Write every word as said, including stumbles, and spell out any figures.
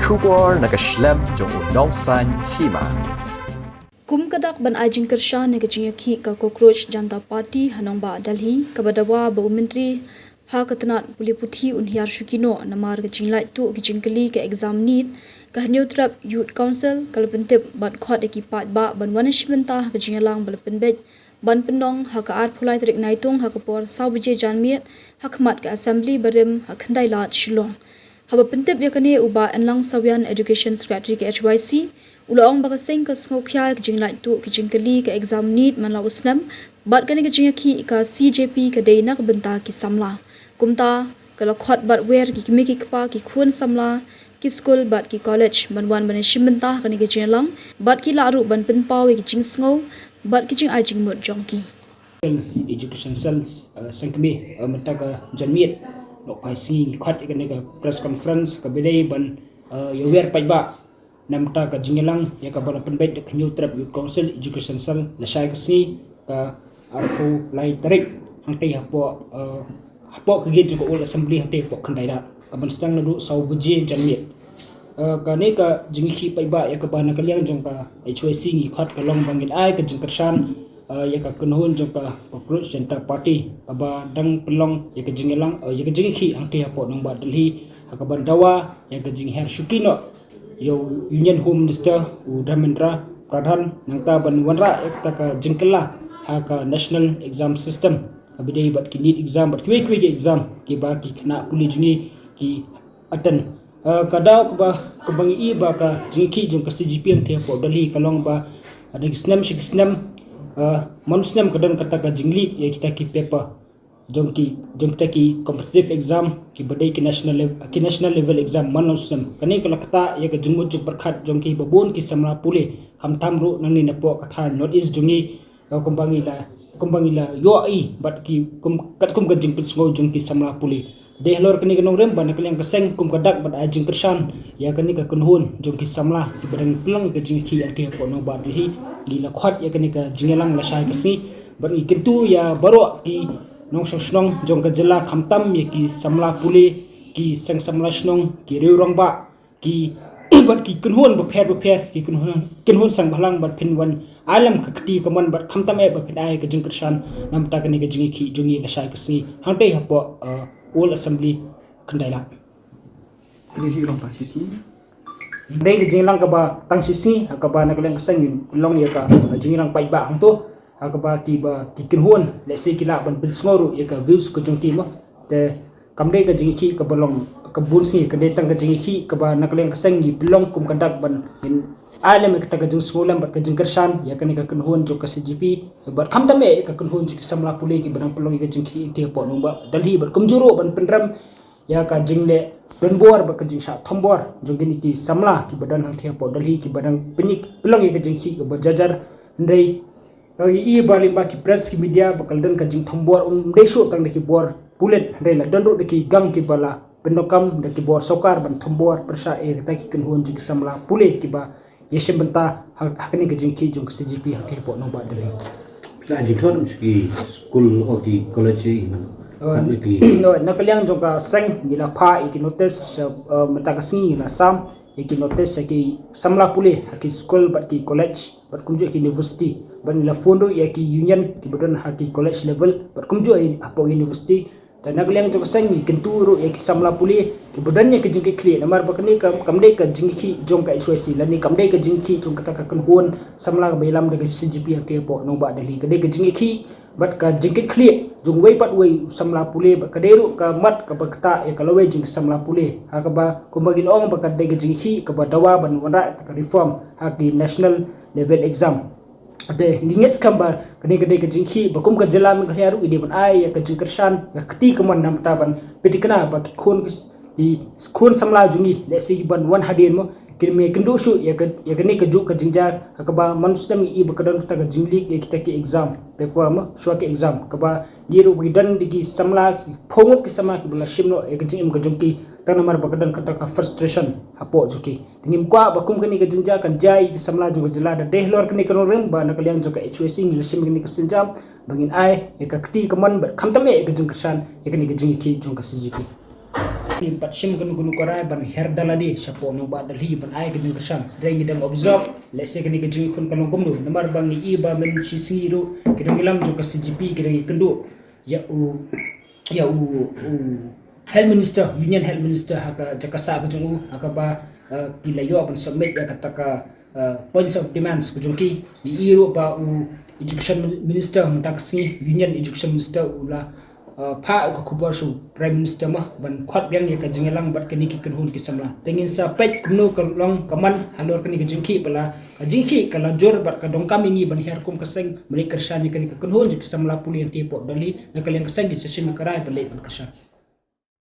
Khubor na ka shlem jong u nongsaiñ hima. Kum ka dak ban ai jingkyrshan ïa ka jingïakhih ka Cockroach Janta Party ha nongbah Delhi, kaba dawa ba u Myntri ha ka tnat pule puthi un hiar shuki noh namar ka jinglait tuh ka jingkylli ka exam NEET, ka Hynñiewtrep Youth Council ka la pyntip bad khot ïa ki paidbah ban wan shim bynta ha ka jingïalang ba la pynbeit ban pynlong ha ka arphew lai tarik Naitung ha ka por saw baje janmiet ha khmat ka Assembly barim ha Khyndai Lad, Shillong. Haba pyntip ïa kane, u Bah Enlang Sawian, Education Secretary ka H Y C, u la ong ba ka seng ka sngewkhia ïa ka jinglait tuh ka jingkylli ka exam NEET man la u snem, bad kane ka jingïakhih ka C J P ka dei na ka bynta ki samla. Kumta ka la khot bad wer ki kmie ki kpa, ki khun samla, ki skul bad ki college ban wan ban shim bynta ha kane ka jingïalang, bad ki lah ruh ban pynpaw ïa ki jingsngew bad ki jingai jingmut jong ki. Education Cell, uh, seng kmie, uh, mynta ka janmiet, noh phai sngi ngi khot ïa kane ka press conference kaba dei ban, uh, ïawer paidbah na ka bynta ka jingïalang ïa kaba la pynbeit da ka Hynñiewtrep Youth Council Education Cell lashai ka sngi ka arphew lai tarik, hangtei hapoh, uh, hapoh ka gate jong ka Old Assembly, hangtei hapoh Khyndai Lad, kaban sdang naduh saw baje janmiet. Uh, kane ka jingïakhih paidbah ïa kaba na ka liang jong ka H Y C ngi khot ka long ba ngin ai ka jingkyrshan, uh, ïa ka kynhun jong ka Cockroach Janta Party kaba dang pynlong ïa ka jingïalang, uh, ïa ka jingïakhih hangtei hapoh nongbah Delhi, ha kaban dawa ïa ka jinghiar shuki noh ïa u Union Home Minister u Dharmendra Pradhan, nangta ban wanrah ïa kata ka jingkylla ha ka National Exam System kaba dei bad ki NEET exam bad kiwei kiwei ki exam kiba ki khynnah pule jong ngi ki attend. Uh, ka daw kaba, kaba ngi i ba ka jingïakhih jong ka C J P hangtei hapoh Delhi ka long ba, uh, da ki snem sha ki snem, uh, man u snem ka don kata ka jingleak ïa kita ki paper jong ki, jong kita ki competitive exam kiba dei ki national lev-, ki national level exam man u snem. Kane ka la ktah ïa ka jingmut jingpyrkhat jong kiba bun ki samla pule, khamtam ruh nangne napoh ka thaiñ North East jong ngi, uh, kumba ngi la, kumba ngi la ïohi bad ki kum, katkum ka jingpynsngew jong ki samla pule. Dei halor kane ka nongrim ba na ka liang ka seng kum ka dak ban ai jingkyrshan ïa kane ka kynhun jong ki samla kiba dang pynlong ïa ka jingïakhih hangtei hapoh nongbah Delhi, ngi la khot ïa kane ka jingïalang lashai ka sngi, bad ngi kyntu ïa baroh ki nongshong shnong jong ka jylla, khamtam ïa ki samla pule, ki seng samla shnong, ki riew rangbah, ki, bad ki kynhun bapher bapher, ki kynhun, kynhun seng bhalang, bad phin wan ai lem ka kti ka mon bad khamtam eh ba phin ai ka jingkyrshan na ka bynta kane ka jingïakhih jong ngi lashai ka sngi hangtei hapoh, uh, Old Assembly, Khyndai Lad. Kane hi long tang shi sngi. Dei ka jingïalang kaba tang shi sngi, ha kaba na ka liang ka seng ngi long ïa ka, uh, jingïalang paidbah hangto, ha kaba kiba ki kynhun lehse ki lah ban pynsngew ruh ïa ka views ka jong ki mo. Te kam dei ka jingïakhih kaba long ka bun sngi, ka dei tang ka jingïakhih kaba na ka liang ka seng ngi pynlong kum ka dak ban ngin ai lem ïa kata ka jingsngew lem bad ka jingkyrshan ïa kane ka kynhun jong ka C J P, bad khamtam eh ïa ka kynhun jong ki samla pule kiba dang pynlong ïa ka jingïakhih hangtei hapoh nongbah Delhi, bad kumjuh ruh ban pynrem ïa ka jingleh donbor bad ka jingshah thombor jong kine ki samla kiba don hangtei hapoh Delhi kiba dang pynïaid pynlong ïa ka jingïakhih kaba jar jar. Hynrei ka ngi i ba lyngba ki press ki media ba ka la don ka jingthombor, ym dei shuh tang da ki bor pulit, hynrei la don ruh da ki gang kiba la pyndonkam da ki bor sorkar ban thombor pyrshah ïa kita ki kynhun jong ki samla pule kiba ïashim bynta ha, ha kane ka jingïakhih jong ka C J P hangtei hapoh nongbah Delhi. Phi la ai jingthoh sha ki skul, oh, ki college, eh, man. Oh, na ki, oh, na ka liang jong ka seng ngi la phah ïa ki notice sha, uh, mynta ka sngi ngi la sam ïa ki notice sha ki samla pule ha ki skul bad ki college bad kumjuh ki university, bad ngi la phone ruh ïa ki union kiba don ha ki college level bad kumjuh ïa hapoh university. Te na ka liang jong ka seng ngi kyntu ruh ïa ki samla pule kiba don ïa ka jingkitkhlieh, namar ba kane ka, kam dei ka jingïakhih jong ka H Y C lane kam dei ka jingïakhih jong kata ka kynhun samla kaba ïalam da ka C J P hangtei hapoh nongbah Delhi. Ka dei ka jingïakhih bad ka jingkitkhlieh jong uwei pat uwei u samla pule, bad ka dei ruh ka mat kaba ktah ïa ka lawei jong ki samla pule, ha kaba kumba ngi la ong ba ka dei ka jingïakhih kaba dawa ban wanrah ïa ka reform ha ki national level exam. Te ngi ngeit skhem ba kane ka dei ka jingïakhih ba kum ka jylla Meghalaya ruh ngi dei ban ai ïa ka jingkyrshan, ka kti kamon na ka bynta ban pynthikna ba ki khun, ki khun samla jong ngi lehse ki ban wan hadien mo, kim ïakynduh shuh ïa ka, ïa kane kajuh ka jingjia ha kaba man u snem ngi i ba ka don kata ka jingleak ïa kita ki exam paper mo, shuwa ki exam, kaba ngi ruh ba ki don da ki samla ki phew ngut ki samla kiba la shim noh ïa ka jingim ka jong ki tang namar ba ka don kata ka frustration hapoh jong ki. Te ngim kwah ba kum kane ka jingjia kan jia ïa ki samla jong ka jylla. Da dei halor kane ka nongrim ba na ka liang jong ka H Y C ngi la shim kane ka sienjam ba ngin ai ïa ka kti kamon bad khamtam eh ïa ka jingkyrshan ïa kane ka jingïakhih jong ka C J P. Kim pat shim kano kano ka rai ban hiar da lade shapoh nongbah Delhi ban ai ka jingkyrshan. Hynrei ngi dang observe lehse kane ka jingïakhun ka long kumno, namar ba ngi i ba mynta shi sngi ruh ki nongïalam jong ka C J P ki dang ïakynduh ïa u, ïa u, u Health Minister, Union Health Minister ha ka jaka sah ka jong u, ha kaba, eh, ki la ïoh ban submit ïa kata ka, eh, points of demands ka jong ki. Ngi i ruh ba u Education Minister mynta ka sngi, Union Education Minister, u la, eh, phah ka khubor sha u Prime Minister mo ban khot biang ïa ka jingïalang bad kine ki kynhun ki samla. Te ngin sa peit kumno ka long ka man halor kane ka jingkhih, ba la ka jingkhih ka la jur bad ka donkam ïa ngi ban hiar kum ka seng ban ïa kyrshan ïa kane ka kynhun jong ki samla pule hangtei hapoh Delhi. Na ka liang ka seng ngin sa shim ïa ka rai ban leit ban kyrshan.